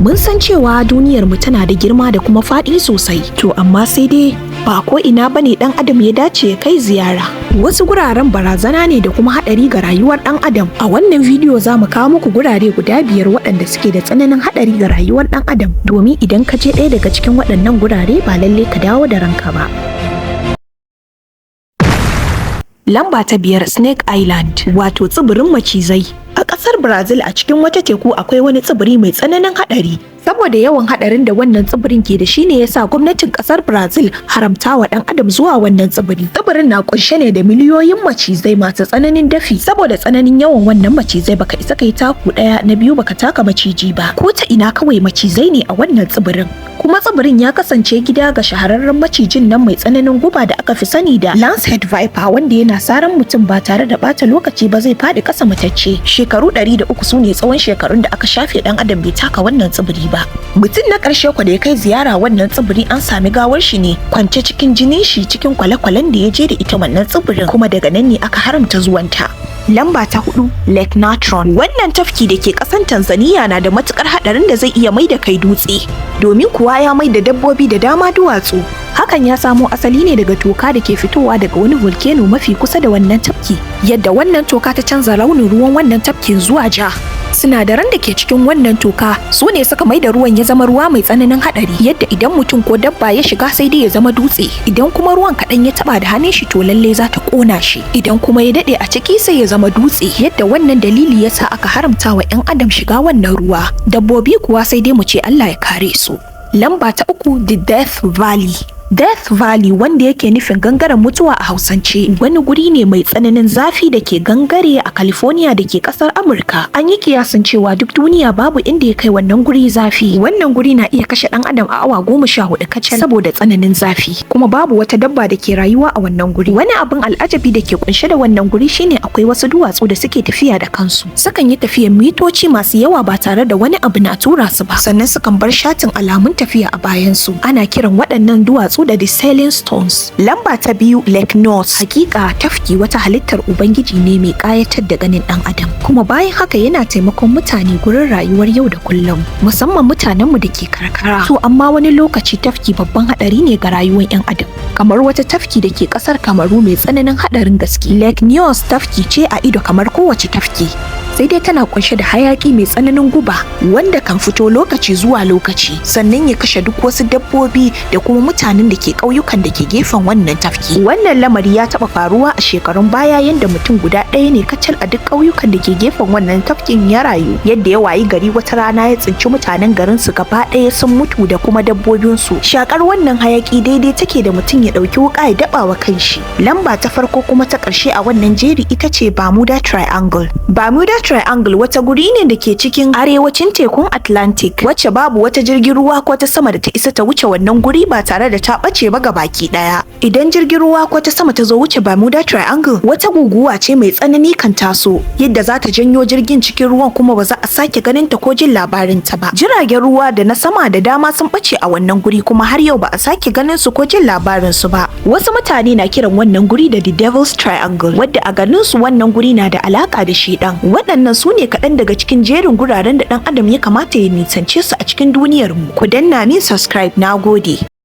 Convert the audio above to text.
Mun san cewa duniyar mu tana da girma da kuma faɗi sosai. To amma sai dai ba ko ina bane ɗan adam ya dace ya kai ziyara. Wasu guraren barazana ne da kuma haɗari ga rayuwar ɗan adam. A wannan bidiyo za mu kawo muku gurare guda biyar waɗanda suke da tsananin haɗari ga rayuwar ɗan adam. Domin idan ka je ɗaya daga cikin waɗannan gurare, ba lalle ka dawo da ranka ba. Lamba ta 5, Snake Island, wato tsibirin macizai. A ƙasar Brazil, a cikin wata teku, akwai wani tsibiri mai tsananin haɗari. Saboda yawan haɗarin da wannan tsibirin ke da shi ne yasa gwamnatin ƙasar Brazil haramta wa ɗan adam zuwa wannan tsibiri. Tsibirin na ƙunshe ne da miliyoyin macizai masu tsananin dafi. Saboda tsananin yawan wannan macizai, baka isa kai taku ɗaya na biyu baka taka maciji ba. Ko ta ina kawai macizai ne a wannan tsibirin. Kuma tsibirin ya kasance gida ga shahararren macijin nan mai tsananin guba da aka fi sani da Lancehead Viper, wanda yana saran mutum ba tare da bata lokaci ba zai faɗi ƙasa matacce. Shekaru 300 su ne tsawon shekarun da aka shafe ɗan adam bai taka wannan tsibiri ba. Mutum na ƙarshe kwa da ya kai ziyara wannan tsibiri, an sami gawar shi ne kwance cikin jinin shi cikin kwale-kwalen da ya je da ita wannan tsibirin, kuma daga nan ne aka haramta zuwanta. Lamba ta 4, Lake Natron. Wannan tafki da ke ƙasan Tanzania na da matukar haɗarin da zai iya mai da kai dutse. Domin kuwa ya mai da dabbobi da dama duwatsu. Hakan ya samo asali ne daga toka da ke fitowa daga wani volcano mafi kusa da wannan tafki. Yadda wannan toka ta canza launin ruwan wannan tafkin zuwa ja. Sinadaran da ke cikin wannan toka su ne suka mai da ruwan ya zama ruwa mai tsananin haɗari, yadda idan mutum ko dabba ya shiga, sai dai ya zama dutse. Idan kuma ruwan kaɗan ya taɓa da hannun shi, to lalle za ta ƙona shi. Idan kuma ya daɗe a ciki, sai ya zama dutse. Yadda wannan dalili ya sa aka haramta wa 'yan adam shiga wannan ruwa. Dabbobi kuwa sai dai mu ce Allah ya kare su. Lamba ta 3, The Death Valley. Death Valley, wanda yake nufin gangaren mutuwa a Hausance, wani guri ne mai tsananin zafi da ke gangare a California da ke kasar Amurka. An yi kiyasin cewa duk duniya babu inda ya kai wannan guri zafi. Wannan guri na iya kashe ɗan adam a awa 14 kacal saboda tsananin zafi. Kuma babu wata dabba da ke rayuwa a wannan guri. Wani abin al'ajabi da ke kunshe da wannan guri shine akwai wasu duwatsu da suke tafiya da kansu. Sukan yi tafiyan mitoci masu yawa ba tare da wani abu na tura su ba. Sannan sukan bar shatin alamun tafiya a bayansu. Ana kiran waɗannan duwatsu da The Sailing Stones. Lamba ta 2, Lake Nyos. Hakika tafki wata halittar Ubangiji ne mai ƙayatar da ganin ɗan adam. Kuma bayan haka yana taimakon mutane gurin rayuwar yau da kullum, musamman mutanenmu da ke karkara. To amma wani lokaci tafki babban haɗari ne ga rayuwar 'yan adam. Kamar wata tafki da ke ƙasar Kamaru mai tsananin haɗarin gaske. Lake Nyos tafki ce a ido kamar kowace tafki. Sai dai tana kunshe da hayaki mai tsananin guba wanda kan fito lokaci zuwa lokaci, sannan ya kashe duk wasu dabbobi da kuma mutanen da ke ƙauyukan da ke gefen wannan tafki. Wannan lamari ya taɓa faruwa a shekarun baya, yanda mutum guda ɗaya ne kacal a duk ƙauyukan da ke gefen wannan tafkin ya rayu, yadda ya wayi gari wata rana ya tsinci mutanen garin su gaba ɗaya sun mutu da kuma dabbobinsu. Shakar wannan hayaki daidai take da mutum ya ɗauki wuƙa ya daɓa wa kanshi. Lamba ta farko kuma ta ƙarshe a wannan jeri ita ce Bermuda Triangle. Bermuda Triangle wata guri ne da ke cikin arewacin tekun Atlantic, wacce babu wata jirgin ruwa ko ta sama da ta isa ta wuce wannan guri ba tare da ta ɓace ba baki ɗaya. Idan jirgin ruwa ko ta sama ta zo wuce Bermuda Triangle, wata guguwa ce mai tsanani kan taso, yadda za ta janyo jirgin cikin ruwan, kuma ba za a sake ganin ta ko jin labarin ta ba. Jiragen ruwa da na sama da dama sun ɓace a wannan guri, kuma har yau ba a sake ganin su ko jin labarin su ba. Wasu mutane na kiran wannan guri da The Devil's Triangle, wadda a ganin su wannan guri na da alaka da shedan. Waɗannan su ne kaɗan daga cikin jerin guraren da ɗan adam ya kamata ya nisance su a cikin duniyar mu. Ku danna min subscribe, na gode.